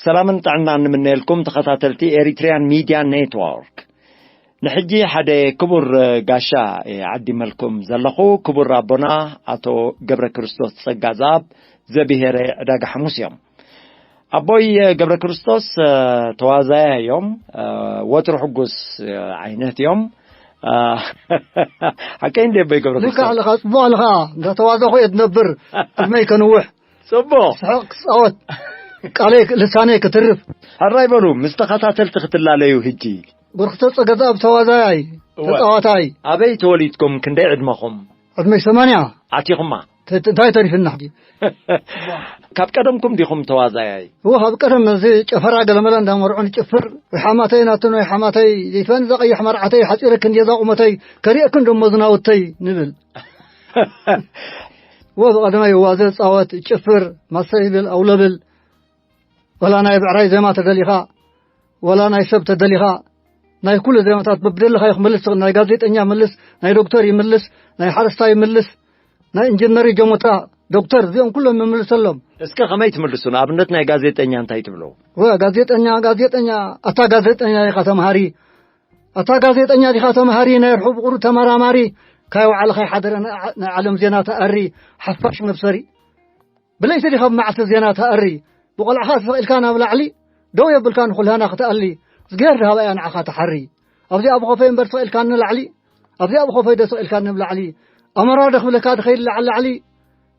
ሰላምን ጥዕናን ንምነየልኩም ተኸታተልቲ ኤሪትሪያን ሚድያ ኔትወርክ። ንሕጂ ሓደ ክቡር ጋሻ እየ ዓዲመልኩም ዘለኹ፣ ክቡር ኣቦና ኣቶ ገብረ ክርስቶስ ጸጋዛብ ዘብሄረ ዕዳጋ ሓሙስ እዮም። ኣቦይ ገብረ ክርስቶስ ተዋዛያ እዮም። ወትሩ ሕጉስ ዓይነት እዮም። ሓቀይ እንደ ኣቦይ ገብረ ልካ ክርስቶስ ኣለኻ፣ ጽቡቕ ኣለኻ። እንዳተዋዛኹ እየ ትነብር። ዕድመይ ከንውሕ፣ ጽቡቕ። ስሕቕ ክጻወት፣ ቃለይ ልሳነይ ክትርፍ። ሕራይ በሉ፣ ምስ ተኸታተልቲ ክትላለዩ። ሕጂ ጎርክቶ ጸገዛብ ተዋዛያይ፣ እወ። ተጻዋታይ። ኣበይ ተወሊድኩም? ክንደይ ዕድመኹም? ዕድመይ ሰማንያ። ኣቲኹማ? ተ-፣ እንታይ ተሪፍና ሕጂ? ካብ ቀደምኩም ዲኹም ተዋዛያይ? እወ፣ ካብ ቀደም ነዚ ጨፈራ ገለመለ እንዳመርዑ ንጭፍር፣ ወይ ሓማተይ ናቱን ወይ ሓማተይ ዘይትፈን፣ እዛ ቀይሕ መርዓተይ ሓጺረክን ጌዛ ቁመተይ፣ ከሪአክን ደሞ ዝናውተይ ንብል። ወ ብቐደመ ይዋዘ፣ ጻወት፣ ጭፍር፣ ማሰ ይብል፣ ኣውለብል። ወላ ናይ ብዕራይ ዜማ ተደሊኻ፣ ወላ ናይ ሰብ ተደሊኻ፣ ናይ ኩሉ ዜማታት በብደለኻዮ ክምልስ፣ ናይ ጋዜጠኛ ይምልስ፣ ናይ ዶክተር ይምልስ፣ ናይ ሓረስታይ ይምልስ፣ ናይ ኢንጂነር ጀሞታ፣ ዶክተር፣ እዚኦም ኩሎም ይምልሰሎም። እስከ ከመይ ትምልሱ? ንኣብነት ናይ ጋዜጠኛ እንታይ ትብሉ? ወ ጋዜጠኛ፣ ጋዜጠኛ፣ ኣታ ጋዜጠኛ ኢኻ ተምሃሪ፣ ኣታ ጋዜጠኛ ዲኻ ተምሃሪ፣ ናይ ርሑቕ ብቑሩ ተመራማሪ፣ ካይ ወዓለ ካይ ሓደረ ናይ ዓ-፣ ናይ ዓለም ዜና ተኣሪ፣ ሓፋሽ መብሰሪ። ብለይቲ ዲኻ ብመዓልቲ ዜና ተኣሪ፣ ብቆልዕኻ ተሰቒልካ ናብ ላዕሊ፣ ደው የብልካን ኩልህና ክትኣሊ፣ እዝግሄር ድሃባ እያ ንዓኻ ትሓሪ። ኣብዚኣ ብኾፈይ እምበር ተሰቒልካኒ ላዕሊ፣ ኣብዚኣ ብኾፈይ ዶ ተሰቒልካኒ ብላዕሊ፣ ኣሞራ ዶ ክብለካ ድኸይድ ላዕሊ ላዕሊ፣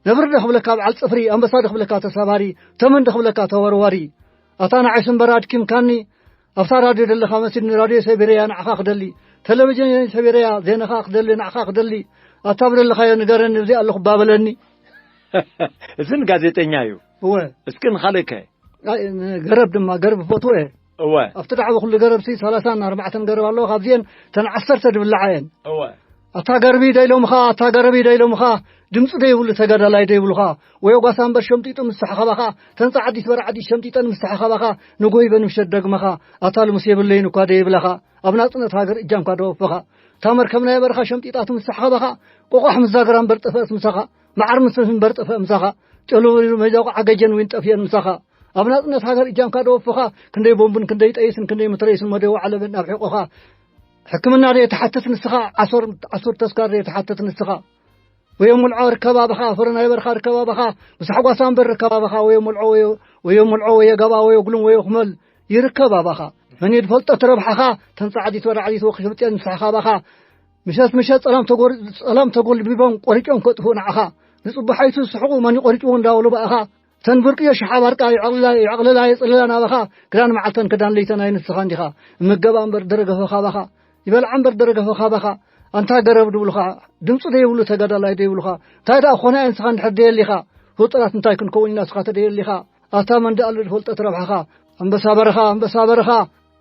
ነብሪ ዶ ክብለካ በዓል ጽፍሪ፣ ኣንበሳ ዶ ክብለካ ተሳባሪ፣ ተመን ዶ ክብለካ ተወርዋሪ። ኣታ ንዓይስ እምበር ኣድኪምካኒ፣ ኣብታ ራድዮ ደለኻ መሲልኒ፣ ራድዮ ሰቢረያ ንዓኻ ክደሊ፣ ቴሌቪዥን ሰቢረያ ዜናኻ ክደሊ፣ ንዓኻ ክደሊ፣ ኣታ ብደለኻዮ ንገረኒ፣ እብዚ ኣለኹ ባበለኒ። እዚ ንጋዜጠኛ እዩ። እወ። እስኪ ንኻልእ ከ? ኣይ፣ ገረብ ድማ፣ ገረብ እፈትዎ እየ። እወ። ኣብቲ ዳዕቦ ኩሉ ገረብሲ ሰላሳን ኣርባዕተን ገረብ ኣለዎ፣ ካብዚአን ተን ዓሰርተ ድብላዓ እየን። እወ። ኣታ ገርቢ ዶ ኢሎምኻ፣ ኣታ ገረቢ ዶ ኢሎምኻ፣ ድምፂ ዶ ይብሉ ተጋዳላይ ዶ ይብሉኻ፣ ወይ ጓሳ እምበር ሸምጢጡ ምስ ተሓኸባኻ፣ ተን ፃዓዲት በራዓዲት ሸምጢጠን ምስ ተሓኸባኻ፣ ንጎይበ ንምሸት ደግመኻ፣ ኣታ ልሙስ የብለይን እኳ ዶ ይብላኻ፣ ኣብ ናፅነት ሃገር እጃምካ ዶ ወፈኻ፣ እታ መርከብ ናይ በረኻ ሸምጢጣት ምስ ተሓኸባኻ፣ ቆቋሕ ምስ ዛግራ እምበር ጠፈእስ ምሳኻ፣ መዓር ምስ እምበር ጠፈእ ምሳኻ፣ ጨሎ በሪሩ መይዛቑ ዓገጀን ዊን ጠፍየን ምሳኻ፣ ኣብ ናፅነት ሃገር እጃምካ ዶ ወፈኻ፣ ክንደይ ቦምብን ክንደይ ጠይስን ክንደይ መትረይስን መደቡ ዓለምን ኣብ ሕቆኻ፣ ሕክምና ዶ የተሓትት ንስኻ፣ ዓሶር፣ ዓሶር ተስካር ዶ የተሓትት ንስኻ፣ ወዮ ሙልዖ ርከባብኻ፣ ፍረ ናይ በርኻ ርከባብኻ፣ ምስ ሓጓሳ እምበር ርከባብኻ፣ ወዮ ሙልዖ፣ ወዮ፣ ወዮ ሙልዖ፣ ወዮ ገባ፣ ወዮ ጉልም፣ ወዮ ክመል ይርከብ ኣባኻ። መን እዩ ዝፈልጦ እቲ ረብሓኻ፣ ተን ጻዕዲት ወራዕዲት ወኺ ሕምጥየን ምሳሕኻ ኣባኻ። ምሸት ምሸት ጸላም ተጎር-፣ ጸላም ተጎልቢቦም ቆሪጮም ከጥፍኡ ንዓኻ። ንጽቡሓይቱ ዝስሕቑ መን ይቆሪጭዎ እንዳበሉ ብኣኻ። እተን ብርቅዮ ሽሓ ባርቃ ይዕቕልላ፣ ይዕቕልላ የጽልላ ናባኻ። ክዳን መዓልተን ክዳን ለይተን ኣይንስኻ እንዲኻ። እምገባ እምበር ደረገፈኻ ኣባኻ። ይበልዓ እምበር ደረገፈኻ ኣባኻ። ኣንታ ገረብ ድብሉኻ፣ ድምፂ ደይብሉ ተጋዳላይ ደይብሉኻ። እንታይ ደኣ ክኾነ እየ ንስኻ እንድሕር ደየሊኻ? ፍጡራት እንታይ ክንከውን ኢና ንስኻ ተደየሊኻ? ኣታ መን ደኣ ኣሎ ዝፈልጦ እቲ ረብሓኻ? ኣንበሳ በረኻ፣ ኣንበሳ በረኻ፣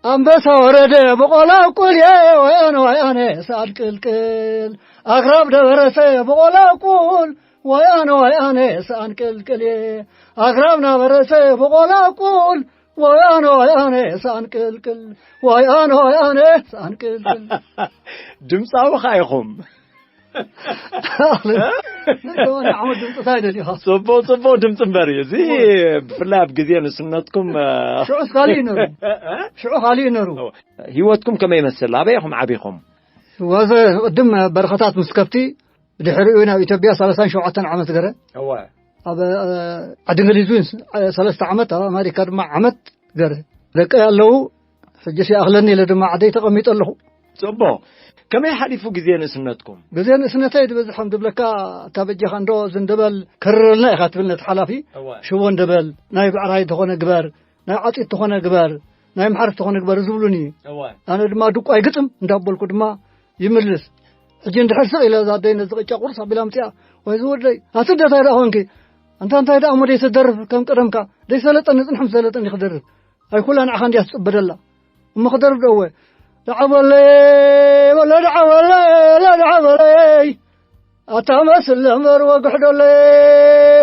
ኣንበሳ ወረደ ብቆላ ቁልየ፣ ወይ ኣነ፣ ወይ ኣነ፣ ሰኣን ቅልቅል። ኣግራብ ደበረሰ ብቆላ ቁል፣ ወይ ኣነ፣ ወይ ኣነ፣ ሰኣን ቅልቅል። ኣግራብ ናበረሰ ብቆላ ቁል፣ ወይ ኣነ፣ ወይ ኣነ፣ ሰኣን ቅልቅል። ወይ ኣነ፣ ወይ ኣነ፣ ሰኣን ቅልቅል። ድምፃዊ ኸ ኢኹም? ሰማንያ ዓመት ድምፂ እንታይ ደሊኻ? ጽቡቕ፣ ጽቡቕ ድምፂ እምበር እዩ። እዚ እዎ። ብፍላይ ኣብ ግዜ ንእስነትኩም፣ እ፣ ሽዑስ ካልእ እዩ ነሩ። እ፣ እ? ሽዑ ካልእ እዩ ነሩ። እዎ። ህይወትኩም ከመይ ይመስል? ኣበይ ኢኹም ዓቢኹም? ዋዘ ቅድም በረኸታት ምስ ከብቲ፣ ድሕሪኡ ናብ ኢትዮጵያ ሰላሳን ሸውዓተን ዓመት ገረ። እወ። ኣብ፣ እ፣ ዓዲ እንግሊዝ እውን ስ-፣ እ፣ ሰለስተ ዓመት፣ ኣብ ኣሜሪካ ድማ ዓመት ገረ። ደቀይ ኣለዉ፣ ሕጂ ሲኣኽለኒ ኢለ ድማ ዓደይ ተቐሚጠ ኣለኹ። ጽቡቕ። ከመይ ሓሊፉ ግዜ ንእስነትኩም? ግዜ ንእስነተይ ዝበዝሕ ከም ድብለካ፣ እታ በጃኻ እንዶ ዝንደበል ከርረልና ኢኻ ትብል ነቲ ሓላፊ። እወ። ሽቦ እንደበል፣ ናይ ብዕራይ እንተኾነ ግበር፣ ናይ ዓፂድ እንተኾነ ግበር፣ ናይ ምሓር እንተኾነ ግበር ዝብሉኒ። እወ። ኣነ ድማ ድቋይ ግጥም እንዳበልኩ ድማ ይምልስ። ሕጂ እንድሕር ስቕ ኢለ እዛ ኣደይ ነዚ ቅጫ ቁርስ ኣቢላ ኣምፂኣ፣ ወይ ዝወደይ፣ ኣቲ እንደ እንታይ ደኣ ኾንኪ? ኣንታ እንታይ ደኣ እሞ ደይትደርፍ ከም ቀደምካ? ደይሰለጠኒ፣ ጽንሕ ምስ ሰለጠኒ ክደርፍ። ኣይ ኩላ ንዓኻ እንድያ ትጽበ ደላ። እሞ ክደርፍ ዶ እወ? ደዓበለይ፣ በለ ደዓበለይ፣ በለ ደዓበለይ። ኣታ መስል እምበር ወግሕ ዶለይ።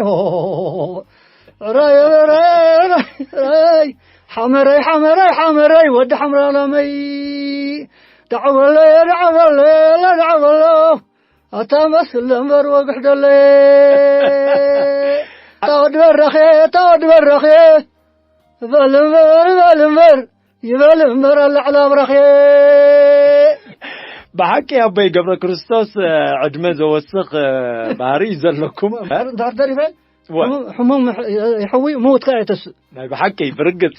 ራይ፣ ራይ፣ ራይ፣ ራይ። ሓመረይ፣ ሓመረይ፣ ሓመረይ፣ ወዲ ሓምራ ላመይ። ደዓበለይ፣ ደዓበለይ፣ ደዓበሎ። ኣታ መስል እምበር ወግሕ ደለየ። ኣታ ወዲ በራኸ፣ ኣታ ወዲ በራኸ። በል እምበር፣ በል እምበር፣ ይበል እምበር ኣላዕላ ብራኽየ። ብሓቂ ኣቦይ ገብረ ክርስቶስ፣ እ፣ ዕድመ ዘወስኽ፣ እ፣ ባህሪ እዩ ዘለኩም። እምበር እንድሕር ተሪፈ፣ ዋ። ሕሙ-፣ ሕሙም ይሕ-፣ ይሕዊ፣ ምዉት ከኣ የተስእ። ናይ ብሓቂ ብርግጽ።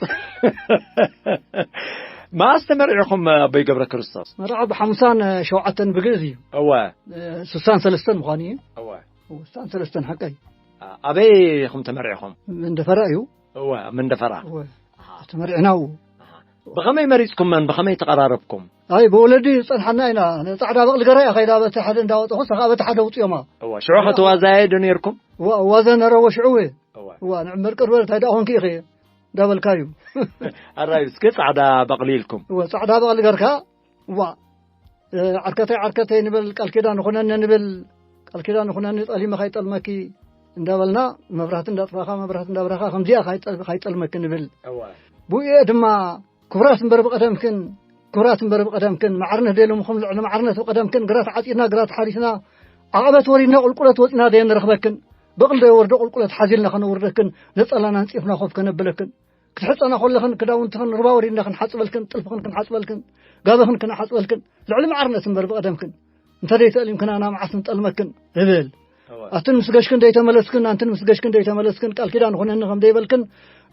መኣስ ተመርዒኹም ኣቦይ ገብረ ክርስቶስ? መርዓ ብሓምሳን ሸውዓተን ብግእዝ እዩ። እወ። እ፣ ስሳን ሰለስተን ምዃኑ እዩ። እወ። ስሳን ሰለስተን ሓቀይ። ኣ-፣ ኣበይ ኢኹም ተመርዒኹም? መንደፈራ እዩ። እወ፣ ኣብ መንደፈራ። እወ። ኣሃ። ተመሪዕና እው። ኣሃ። ብኸመይ መሪጽኩመን? ብኸመይ ተቐራረብኩም? ኣይ፣ ብወለዲ ጸንሓና ኢና። ንጻዕዳ በቕሊ ገራ እያ ኸይዳ በቲ ሓደ እንዳወጠኹ፣ ሰኻ በቲ ሓደ ውጽዮማ። እወ፣ ሽዑ ኸተዋዛየ ዶ ነይርኩም? እዋ፣ እዋዘ ነረዎ ሽዑ እየ። እወ። እዋ፣ ንዕመር ቅርበ እንታይ ደኣ ኾንኪ ኢኺ? እንዳበልካ እዩ። ኣራዩ፣ እስከ ጻዕዳ በቕሊ ኢልኩም። እወ፣ ጻዕዳ በቕሊ ገርካ፣ እዋ፣ እ፣ ዓርከተይ፣ ዓርከተይ ንበል፣ ቃል ኪዳን ንኹነኒ ንብል፣ ቃል ኪዳን ንኹነኒ፣ ጠሊመ ካይጠልመኪ እንዳበልና፣ መብራህቲ እንዳጥፋኻ፣ መብራህቲ እንዳብራኻ፣ ከምዚኣ ካይጠል-፣ ካይጠልመኪ ንብል። እዋ። ብኡ እየ ድማ፣ ክቡራት እምበር ብቐደምክን፣ ክቡራት እምበር ብቐደምክን፣ ማዕርነት ደይሎምኹም ልዕሊ ማዕርነት ብቐደምክን፣ ግራት ዓጺድና፣ ግራት ሓሪስና፣ ዓቐበት ወሪድና፣ ቁልቁለት ወጺና ደየንረኽበክን፣ በቕሊ ደይወርዶ ቁልቁለት ሓዚልና ከነውርደክን፣ ነጸላና ኣንጺፍና ኮፍ ከነብለክን፣ ክትሕጸና ከለኽን ክዳውንትኽን ሩባ ወሪድና ክንሓጽበልክን፣ ጥልፍኽን ክንሓጽበልክን፣ ጋብኽን ክንሓጽበልክን፣ ልዕሊ ማዕርነት እምበር ብቐደምክን፣ እንተ ደይተእሊምክናና መዓስ ንጠልመክን እብል። እወ። ኣትን ምስ ገሽክን ደይተመለስክን፣ ኣንትን ምስ ገሽክን ደይተመለስክን፣ ቃል ኪዳን ኾነኒ ከም ደይበልክን፣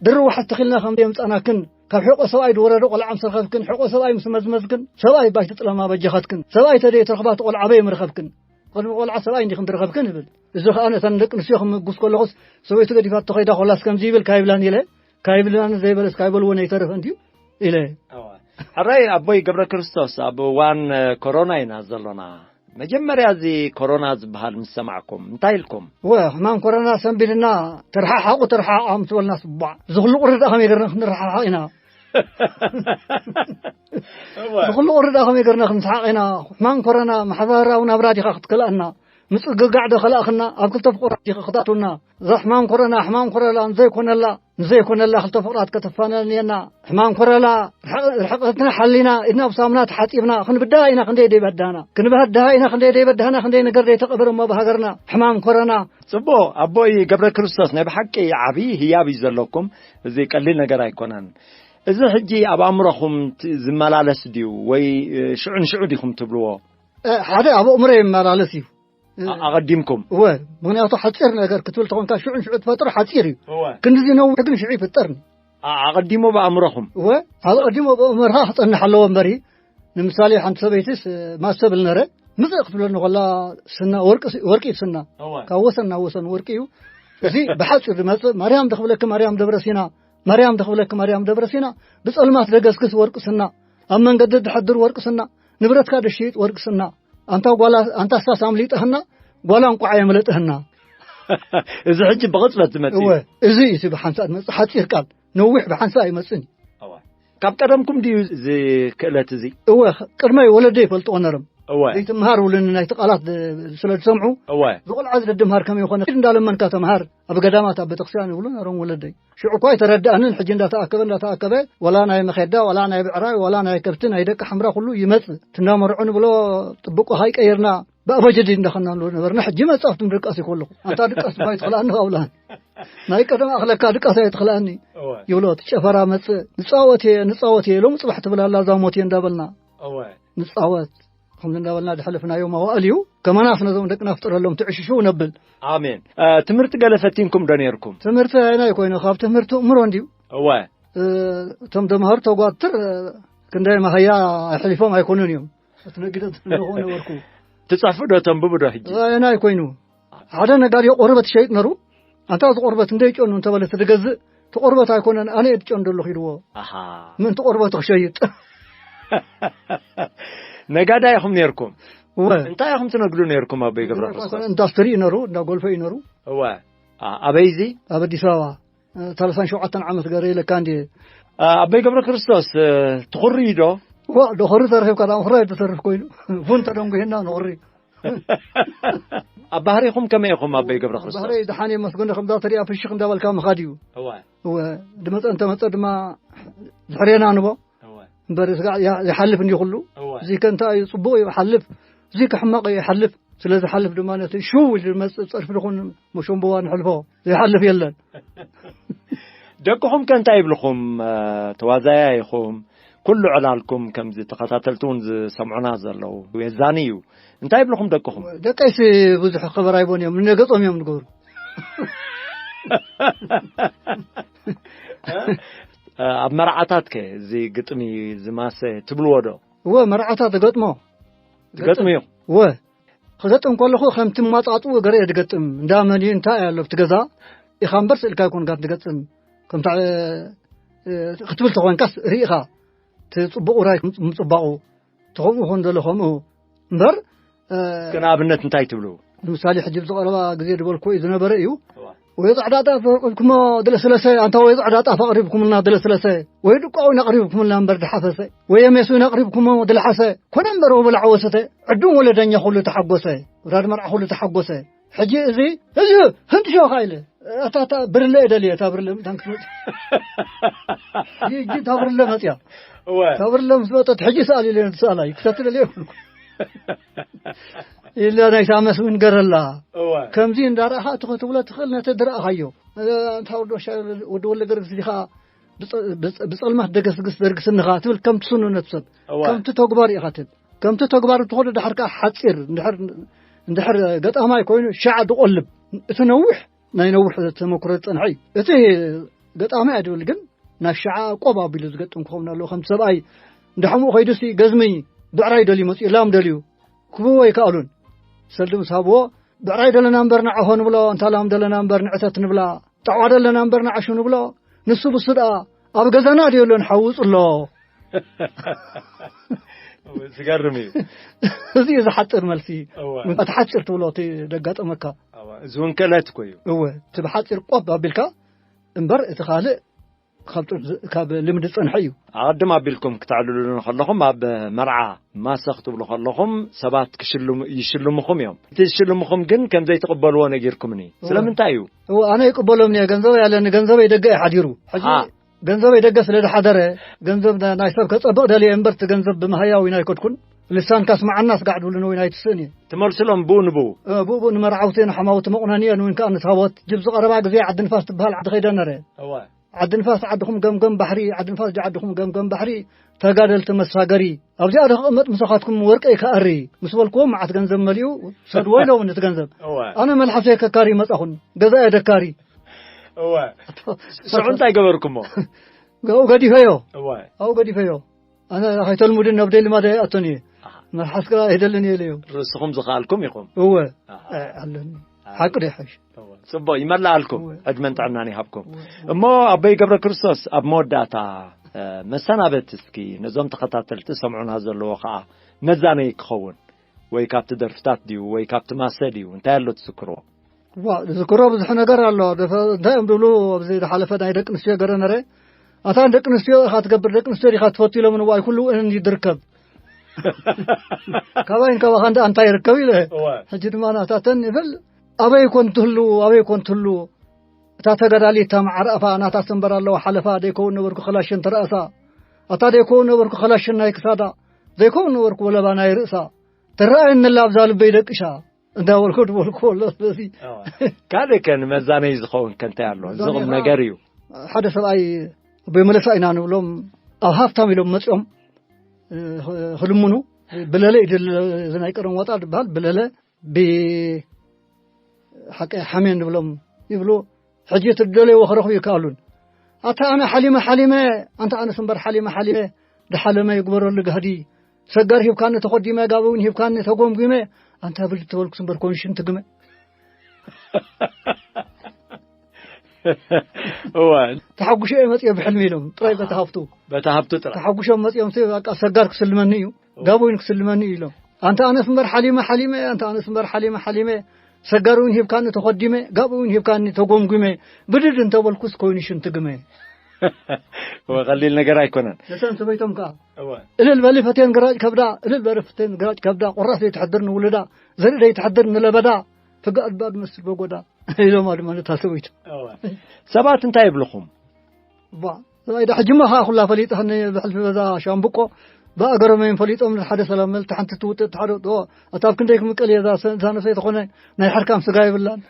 ድሪ ዋሕስ ተኺልና ከም ደየምጻናክን፣ ካብ ሕቆ ሰብኣይ ዝወረደ ቆልዓ ምስ ረኸብክን፣ ሕቆ ሰብኣይ ምስ መዝመዝክን፣ ሰብኣይ ባይ ትጥለማ በጃኻትክን፣ ሰብኣይ ተደይ ትረኽባ እቲ ቆልዓ በይ ምረኸብክን፣ ቅድሚ ቆልዓ ሰብኣይ እንዲኽን ዝረኸብክን እብል። እዚ ኸኣ ነተን ደቂ ኣንስትዮ ክምጉስ ከለኹስ፣ ሰበይቱ ገዲፋቶ ኸይዳ ኾላስ ከምዚ ይብል ካይብላን ኢለ፣ ካይብላን ዘይበለስ ካይበልዎ ነይተርፍ እንድዩ ኢለ። እዋ። ሕራይ ኣቦይ ገብረ ክርስቶስ፣ ኣብ እዋን ኮሮና ኢና ዘሎና። መጀመርያ እዚ ኮሮና ዝበሃል ምስ ሰማዕኩም፣ እንታይ ኢልኩም? እወ፣ ሕማም ኮሮና ሰንቢድና፣ ተረሓሓቑ፣ ተረሓሓቑ ምስ በልና ስቧዕ። እዚ ኹሉ ቁሪ ደኣ ከመይ ገርና ክንረሓሓቕ ኢና? እወ። እዚ ኹሉ ቁሪ ደኣ ከመይ ገርና ክንስሓቕ ኢና? ሕማም ኮሮና ማሕበራዊ ናብራ ዲኻ ክትከልኣና? ምጽግጋዕ ዶ ከላእኽና? ኣብ ክልተ ፍቑራት ዲኻ ክታቱና? እዛ ሕማም ኮሮና፣ ሕማም ኮሮና እንዘይኮነላ፣ ንዘይኮነላ ክልተ ፍቕራት ከተፋነንየና። ሕማም ኮረላ፣ ርሕቕ-፣ ርሕቐትና ሓሊና፣ ኢድና ብሳሙና ተሓጺብና፣ ክንብድሃ ኢና ክንደይ ደይበዳህና። ክንብድሃ ኢና ክንደይ ደይበዳህና፣ ክንደይ ነገር ደይተቐበረ እሞ ብሃገርና። ሕማም ኮረና። ጽቡቕ፣ ኣቦይ ገብረ ክርስቶስ፣ ናይ ብሓቂ ዓቢ ህያብ እዩ ዘለኩም። እዚ ቀሊል ነገር ኣይኮነን። እዚ ሕጂ ኣብ ኣእምሮኹም ት-፣ ዝመላለስ ድዩ? ወይ፣ እ፣ ሽዑ ንሽዑ ዲኹም ትብልዎ? እ፣ ሓደ ኣብ ኣእምሮ ይመላለስ እዩ። እ፣ ኣ-፣ ኣቐዲምኩም? እወ፣ ምኽንያቱ ሓጺር ነገር ክትብል ተኾንካ ሽዑ ንሽዑ ትፈጥሮ ሓጺር እዩ። እወ። ክንድዚ ነዊሕ ግን ሽዑ ይፍጠርኒ። ኣ-፣ ኣቐዲሙ ብኣእምሮኹም? እወ፣ ኣቐዲሙ ብኣእምሮኻ ክጸንሕ ኣለዎ እምበሪ፣ ንምሳሌ ሓንቲ ሰበይትስ፣ እ፣ ማሰ ብል ነረ፣ ምጽእ ክትብለኒ ኮላ ስና ወርቂ ስ-፣ ወርቂ እዩ ስና። እወ። ካብ ወሰን ናብ ወሰን ወርቂ እዩ። እዚ ብሓጺር ዝመጽእ ማርያም ደኽብለኪ ማርያም ደብረ ሲና፣ ማርያም ደኽብለኪ ማርያም ደብረ ሲና፣ ብጸልማት ደገስግስ ወርቂ ስና፣ ኣብ መንገዲ ድሓድር ወርቂ ስና፣ ንብረትካ ደሽይጥ ወርቂ ስና፣ ኣንታ ጓላ፣ ኣንታ ሳስ ኣምሊጠህና፣ ጓላ እንቋዕ የምለጥህና። እዚ ሕጂ ብቕጽበት ዝመጽእ እዩ። እወ፣ እዚ እዩ እቲ ብሓንሳእ ዝመጽእ ሓጺር ቃል። ነዊሕ ብሓንሳእ ኣይመጽእን እዩ። እወ። ካብ ቀደምኩም ድዩ እዚ ክእለት እዚ? እወ፣ ቅድመይ ወለደይ ይፈልጥዎ ነሮም። እወ። ዘይትምሃር ውሉኒ ናይቲ ቃላት ድ-፣ ስለ ዝሰምዑ፣ እወ። ዝቖልዓ ዝደድምሃር ከመይ ይኾነ? ኪድ እንዳለመንካ ተምሃር፣ ኣብ ገዳማት፣ ኣብ ቤተክርስትያን ይብሉ ነሮም ወለደይ። ሽዑ እኳ ኣይተረድኣንን፣ ሕጂ እንዳተኣከበ፣ እንዳተኣከበ፣ ወላ ናይ መኼዳ፣ ወላ ናይ ብዕራይ፣ ወላ ናይ ከብቲ፣ ናይ ደቂ ሓምራ ኩሉ ይመጽእ። እቲ እንዳመርዑ ንብሎ ጥብቆ ሃይ ቀይርና፣ ብኣበጀዲ እንዳኸናሉ ነበርና። ሕጂ መጻፍቲ ምድቃስ ይኮልኹ። ኣንታ ድቃስ ባይ ትኽልኣኒ ካብላን። ናይ ቀደም ኣኽለካ ድቃስ ኣይትኽልኣኒ። እወ። ይብሎ፣ እቲ ጨፈራ መጽእ። ንጻወት እየ፣ ንጻወት እየ። ሎም ጽባሕ ትብል ኣላ እዛ ሞት እየ እንዳበልና። እወ። ንጻወት። ከምዚ እንዳበልና ዝሕልፍናዮ መዋእል እዩ። ከማናስ ነዞም ደቅና ፍጠረሎም ትዕሽሽው ነብል። ኣሜን። እ፣ ትምህርቲ ገለ ፈቲንኩም ዶ ነይርኩም? ትምህርቲ ኣየናይ ኮይኑ? ካብ ትምህርቲ እምሮ እንድዩ። እወ። እ፣ እቶም ተምሃሩ ተጓትር፣ እ፣ ክንደይ ማህያ ኣሕሊፎም ኣይኮኑን እዮም። እቲ ነጊደ ዘለኹ ነበርኩ። ትጽሕፉ ዶ ተንብቡ ዶ ሕጂ? ኣየናይ ኮይኑ? ሓደ ነጋዴ ቆርበት ይሸይጥ ነሩ። ኣንታ እዚ ቆርበት እንደ ይጨኑ እንተበለ እቲ ዝገዝእ፣ እቲ ቆርበት ኣይኮነን፣ ኣነ እየ ዝጨኑ ዘለኹ ኢልዎ። ኣሃ። ምእንቲ ቆርበቱ ክሸይጥ። ነጋዳይ ኢኹም ነይርኩም? እወ። እንታይ ኢኹም ትነግዱ ነይርኩም ኣቦይ ገብረ ክርስቶስ? ኢንዳስትሪ እዩ ነሩ፣ እንዳ ጎልፈ እዩ ነሩ። እወ። ኣ-፣ ኣበይ እዚ? ኣብ ኣዲስ ኣበባ። እ፣ ሰላሳን ሸውዓተን ዓመት ገረ ኢለካ እንድየ። ኣ-፣ ኣቦይ ገብረ ክርስቶስ፣ እ፣ ትኹሪ ዶ? ዋ፣ ዶ ኹሪ ተረኺብካ፣ ዳ ኹሪ ኣይተተርፍ ኮይኑ። ቡን ተደንጉሂና ንኹሪ። ኣብ ባህሪኹም ከመይ ኢኹም ኣቦይ ገብረ ክርስቶስ? ባህሪ ደሓን እየ መስገን፣ ከምዛ ተሪኣ ፍሽኽ እንዳበልካ ምኻድ እዩ። እወ። እወ፣ ድመጸ እንተመጸ ድማ ድሕሬና ንቦ። እወ። እምበር ስጋዕ ያ-፣ ይሓልፍ እንዲ ኩሉ። እወ። እዚ ከ እንታይ እዩ? ጽቡቕ እዩ፣ ይሓልፍ። እዚ ከ ሕማቕ እዩ፣ ይሓልፍ። ስለ ዝሓልፍ ድማ ነቲ ሽው ኢሉ ዝመጽእ ጸርፊ ድኹን መሸምበዋ ንሕልፎ። ዘይሓልፍ የለን። ደቅኹም ከ እንታይ ይብልኹም? ተዋዛያ ኢኹም፣ ኩሉ ዕላልኩም ከምዚ ተኸታተልቲ እውን ዝሰምዑና ዘለዉ የዛኒ እዩ። እንታይ ይብልኹም ደቅኹም? ደቀይሲ ብዙሕ ከበር ኣይቦን እዮም፣ ንነገጾም እዮም ንገብሩ። ኣብ መርዓታት ከ እዚ ግጥሚ ዝማሰ ትብልዎ ዶ? እወ፣ መርዓታት እገጥሞ። ትገጥሙ እዮም? እወ፣ ክገጥም ከለኹ ከምቲ ማጻጽኡ ገረ እየ ዝገጥም። እንዳ መን እዩ፣ እንታይ ኣሎ ኣብቲ ገዛ ኢኻ እምበር ስእልካ ኣይኮንካ ትገጥም። ከምታ፣ እ፣ እ፣ ክትብል ተኾንካስ ርኢኻ እቲ ጽቡቕ ውራይ ምጽባቑ፣ እቲ ከምኡ ኾን ዘሎ ከምኡ እምበር፣ እ፣ እስከ ንኣብነት እንታይ ትብሉ? ንምሳሌ ሕጂ ብዝቐረባ ግዜ ዝበልኩ እዩ ዝነበረ እዩ። እዋ። ወይ ጻዕዳ ጣፍ ኣቕሪብኩሞ ድለስለሰ፣ ኣንታ ወይ ጻዕዳ ጣፍ ኣቕሪብኩምልና ድለስለሰ፣ ወይ ድቋ እውን ኣቕሪብኩምልና እምበር ድሓፈሰ፣ ወይ የሜስ እውን ኣቕሪብኩሞ ድልሓሰ፣ ኮነ እምበር ወበላዕ ወሰተ፣ ዕዱም ወለደኛ ኩሉ ተሓጎሰ፣ ውራድ መርዓ ኩሉ ተሓጎሰ። ሕጂ እዚ፣ እዚ ህንጥሾኻ ኢለ፣ ኣታ፣ ኣታ ብርለ እየ ደልየ፣ እታ ብርለ ምእንታን ክትመጽእ። ሕጂ፣ ሕጂ እታ ብርለ መጽያ። እወ። እታ ብርለ ምስ መጸት፣ ሕጂ ስኣል ኢለ፣ ስኣላ እዩ፣ ክሰቲ ደልየ ይብልኩ። ኢለ ናይ ሳመስ እውን ገረላ። እወ። ከምዚ እንዳረኣኻ እቲ ክትብሎ ትኽእል ነቲ ድረኣኻዮ። እ፣ ኣንታ ወዲ ወሻ-፣ ወዲ ወለ ገርግስ ዲኻ ብጸ-፣ ብጸ-፣ ብጸልማት ደገስግስ ደርግስንኻ ትብል ከምቲ ስኑነት ሰብ። እወ። ከምቲ ተግባር ኢኻ ትብል። ከምቲ ተግባር እንተኾነ ድሓር ከኣ ሓጺር፣ እንድሕር፣ እንድሕር ገጣማይ ኮይኑ ሻዕ ድቆልብ። እቲ ነዊሕ ናይ ነዊሕ ተመኩሮ ዝጸንሐ እዩ። እቲ ገጣማይ ድብል ግን ናብ ሻዓ ቆብ ኣቢሉ ዝገጥም ክኸውን ኣለዎ። ከምቲ ሰብኣይ እንዳ ሕሙቕ ከይዱሲ ገዝሚ ብዕራይ ደልዩ መጺኡ ላም ደልዩ ክብዎ ኣይከኣሉን። ሰልዲ ምስ ሃብዎ ብዕራይ ደለና እምበር ንዓኾ ንብሎ፣ እንታ ላም ደለና እምበር ንዕተት ንብላ፣ ጣዕዋ ደለና እምበር ንዓሹ ንብሎ። ንሱ ብሱ ደኣ ኣብ ገዛና ድዮ ኣሎ ንሓውጽ ኣሎ። እወ፣ ዝገርም እዩ። እዚ እዩ ዝሓጽር መልሲ። እወ። እቲ ሓጽር ትብሎ እቲ ደጋጠመካ። እወ፣ እዚ እውን ክእለት እኮ እዩ። እወ፣ እቲ ብሓጺር ቆብ ኣቢልካ እምበር እቲ ካልእ ካብ ጥንት ዝ-፣ ካብ ልምዲ ዝጸንሐ እዩ። ኣቐድም ኣቢልኩም ክተዕልሉኒ ከለኹም ኣብ መርዓ ማሰ ክትብሉ ከለኹም ሰባት ክሽልሙ፣ ይሽልሙኹም እዮም። እቲ ዝሽልሙኹም ግን ከም ዘይትቕበልዎ ነጊርኩምኒ። እወ። ስለምንታይ እዩ? እወ፣ ኣነ ይቅበሎም እየ። ገንዘበይ ኣለኒ፣ ገንዘበይ ደገ እዩ ሓዲሩ። ሕጂ አ። ገንዘበይ ደገ ስለ ዝሓደረ፣ ገንዘብ ና-፣ ናይ ሰብ ከጸብቕ ደልየ እምበር፣ እቲ ገንዘብ ብመሃያዊ ኣይኮድኩን። ልሳንካ ስምዓና ስጋዕ ድብሉኒ ወይ ኣይትስእን እየ። ትመልስሎም ብኡ ንብኡ? እ፣ ብኡ ብኡ ንመርዓውቲ፣ ንሓማውቲ መቑነኒ እየ፣ ንውን ከኣ ንታቦት። ጅብ ዝቐረባ ግዜ ዓዲ ንፋስ ትበሃል ዓዲ ከይደ ነረ። እወ። ዓዲ ንፋስ ዓድኹም ገምገም ባሕሪ፣ ዓዲ ንፋስ ዓድኹም ገምገም ባሕሪ፣ ተጋደልቲ መሳገሪ። ኣብዚኣ ዶ ክቕመጥ ምሳኻትኩም ወርቀይ ክኣሪ? ምስ በልክዎም መዓት ገንዘብ መሊኡ፣ ሰድዎ ኢሎም ነቲ ገንዘብ። እወ። ኣነ መልሓሰ ከካሪ መጻኹን፣ ገዛኤ ደካሪ። እወ። ሽዑ እንታይ ገበርኩሞ? ኣብኡ ገዲፈዮ። እወ። ኣብኡ ገዲፈዮ። ኣነ ከይተልሙድን ኣብ ደይ ልማድ ኣይኣቶን እየ። ኣሃ። መልሓስካ ኣይደልን እየ ኢለዮ። ርእስኹም ዝኸኣልኩም ኢኹም። እወ። ኣሃ። ኣይ፣ ኣለኒ። ኣሃ። ሓቂ ዶ ይሓይሽ? እወ። ጽቡቕ፣ ይመላኣልኩም። እወ። ዕድመን ጥዕናን ይሃብኩም። እወ፣ እወ። እሞ ኣቦይ ገብረ ክርስቶስ፣ ኣብ መወዳእታ፣ እ፣ መሰናበቲ እስኪ ነዞም ተኸታተልቲ ሰምዑና ዘለዎ ኸኣ መዛነዪ ክኸውን፣ ወይ ካብቲ ደርፍታት ድዩ፣ ወይ ካብቲ ማሰ ድዩ፣ እንታይ ኣሎ ትዝክርዎ? ዋ፣ ዝዝክሮ ብዙሕ ነገር ኣሎ። ደፈ-፣ እንታይ እዮም ድብሉ፣ ኣብዚ ዝሓለፈ ናይ ደቂ ኣንስትዮ ገረ ነረ። ኣታ ንደቂ ኣንስትዮ ኢኻ ትገብር፣ ደቂ ኣንስትዮ ዲኻ ትፈቱ ኢሎም ንዋይ ኩሉ እን ይድርከብ። ካባይን ካባኻ እንዳ እንታይ ይርከብ ኢለ። እወ። ሕጂ ድማ ናታተን ይብል፣ ኣበይ ኮን ትህሉ፣ ኣበይ ኮን ትህሉ። እታ ተጋዳሊት እታ መዓር ኣፋ ናታ ሰንበር ኣለዋ ሓለፋ፣ ደይከውን ነበርኩ ከላሽን ተረእሳ። ኣታ ደይከውን ነበርኩ ከላሽን ናይ ክሳዳ፣ ዘይከውን ነበርኩ ወለባ ናይ ርእሳ። ትረኣየኒ ኣላ ኣብዛ ልበይ ደቂሻ። እንዳበልኩ ድበልኩ ኣሎ። ስለዚ እዋ። ካልእ ከ ንመዛነዪ ዝኸውን ከ እንታይ ኣሎ? እዚ መዛነዪ ቁም ከዓ ነገር እዩ። ሓደ ሰብኣይ ኣቦይ መለሳ ኢና ንብሎም፣ ኣብ ሃፍታም ኢሎም መፂኦም፣ እ፣ ክልምኑ፣ ብለለ እዩ ድል-፣ እዚ ናይ ቀደም ዋጣ ዝበሃል ብለለ፣ ብ-፣ ሓቀ ሓሜን ንብሎም ይብሉ። ሕጂ እቲ ዝደለይዎ ክረኽቡ ይከኣሉን። ኣታ ኣነ ሓሊመ ሓሊመ፣ ኣንታ ኣነስ እምበር ሓሊመ ሓሊመ፣ ድሓለመ ይግበረሉ ጋህዲ። ሰጋር ሂብካኒ ተኾዲመ፣ ጋቢ እውን ሂብካኒ ተጎምጒመ፣ ኣንታ ብልድ ተበልኩስ እምበር ኮንሽን ትግመ። እዋ። ተሓጉሸ እየ መፅየ ብሕልሚ ኢሎም፣ ጥራይ በታ ሃፍቱ። በታ ሃፍቱ ጥራይ። ተሓጉሾም መፅዮም፣ ሲ-፣ በቃ ሰጋር ክስልመኒ እዩ፣ ጋቢ እውን ክስልመኒ እዩ ኢሎም። ኣንታ ኣነስ እምበር ሓሊመ ሓሊመ፣ ኣንታ ኣነስ እምበር ሓሊመ ሓሊመ፣ ሰጋር እውን ሂብካኒ ተኾዲመ፣ ጋቢ እውን ሂብካኒ ተጎምጒመ፣ ብድድ እንተበልኩስ ኮይኑ ሽንቲ ግመ። እወ፣ ቀሊል ነገር ኣይኮነን። ነተን ሰበይቶም ከኣ፣ እወ። እልል በሊ ፈትየን ግራጭ ከብዳ፣ እልል በሊ ፈትየን ግራጭ ከብዳ፣ ቆራስ ዘይትሕድር ንውልዳ፣ ዘርኢ ዘይትሕድር ንለበዳ፣ ፍጋእ ድባ ድመስል በጎዳ፣ ኢሎማ ድማ ነታ ሰበይቱ። እወ። ሰባት እንታይ ይብልኹም? ባ፣ ሰብኣይ ዳ ሕጂማ ኸዓ ኩላ ፈሊጣኒ ብሕልፊ በዛ ሻምብቆ፣ ብኣገሮም እዮም ፈሊጦም፣ ሓደ ሰላም መል፣ ሓንቲ ትውጥእ፣ ሓደ ዶ፣ ኣታ ኣብ ክንደይ ክምቀል እየ፣ እዛ ሰ-፣ እዛ ነፍሰይ ተኾነ ናይ ሕርካም ስጋ የብላን።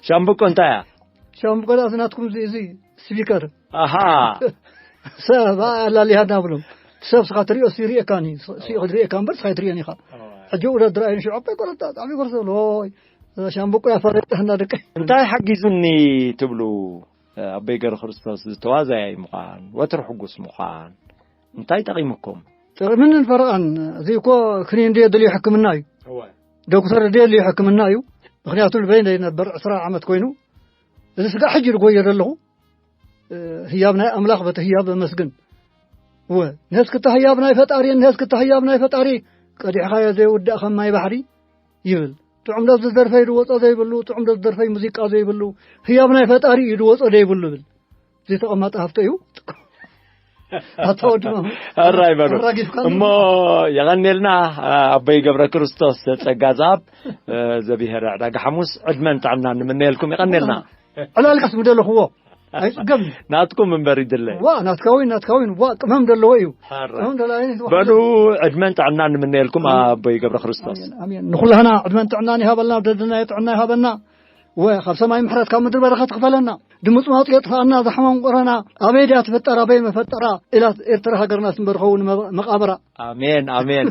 ሻምብቆ እንታይ እያ? ሻምበቆ፣ እዚ ናትኩም እዚ፣ እዚ ስፒከር ኣሃ። ሰብ ኣላሊሃና ብሎም። ሰብ ስኻ ትሪኦ፣ እሱ ይሪኤካኒ። እሱ ይሪኤካ እምበር ስኻ ይትሪኦን ኢኻ። ሕጂ ውረድ ርኣይ ንሽዑ ኣቦይ ጎረታ፣ ጣዕሚ ጎረታ፣ ሎይ፣ ሻምበቆ ያፋለጥህና ደቀ። እንታይ ሓጊዙኒ ትብሉ? ኣቦይ ገረ ክርስቶስ ዝተዋዛያይ ምዃን፣ ወትሩ ሕጉስ ምዃን፣ እንታይ ጠቒሙኩም? ጠቒምንን ፈረቓን፣ እዚ እኮ ክኒን ድየ ድልዮ ሕክምና እዩ። እወ። ዶክተር ድየ ድልዮ ሕክምና እዩ። ምኽንያቱ ልበይ ነበር ዕስራ ዓመት ኮይኑ፣ እዚ ስጋ ሕጂ ዝጎየ ዘለኹ፣ እ፣ ህያብ ናይ ኣምላኽ በቲ ህያብ በመስግን። እወ፣ ንህዝክታ ህያብ ናይ ፈጣሪ፣ ንህዝክታ ህያብ ናይ ፈጣሪ፣ ቀዲሕኻዮ ዘይውዳእ ከም ማይ ባሕሪ ይብል። ጥዑም ደስ ዝደርፈይ ድወጾ ዘይብሉ፣ ጥዑም ደስ ዝደርፈይ ሙዚቃ ዘይብሉ፣ ህያብ ናይ ፈጣሪ እዩ ድወጾ ዘይብሉ ይብል። እዚ ተቐማጢ ሃፍቶ እዩ። ኣታ ወዲ ማሙ። ሕራይ በሉ። ኣራጊፍካ እሞ። የቐኔልና፣ ኣቦይ ገብረ ክርስቶስ ጸጋ ዘኣብ፣ እ፣ ዘብሄረ ዕዳጋ ሓሙስ፣ ዕድመን ጥዕናን ንምነየልኩም። የቐኔልና። ዕላልካስ ምደለኽዎ። ኣይጽገም። ናትኩም እምበር ይድለ። ዋ፣ ናትካ ወይን፣ ናትካ ወይን። ዋ፣ ቅመም ደለዎ እዩ። ሕራይ። ቅመም ደለዎ እዩ። በሉ፣ ዕድመን ጥዕናን ንምነየልኩም፣ ኣቦይ ገብረ ክርስቶስ። ኣሜን፣ ኣሜን። ንኹላህና ዕድመን ጥዕናን ይሃበልና፣ ደድናዮ ጥዕና ይሃበና። ወ-፣ ካብ ሰማይ ምሕረት፣ ካብ ምድሪ በረኸት ክፈለና። ድምፅማፁ የጥፍኣና፣ ዛሕሞም ቆረና። ኣበይ ድያ ትፍጠር፣ ኣበይ መፈጠራ? ኢላ ኤርትራ ሃገርና ትንበር ኸውን መ-፣ መቓብራ። ኣሜን፣ ኣሜን።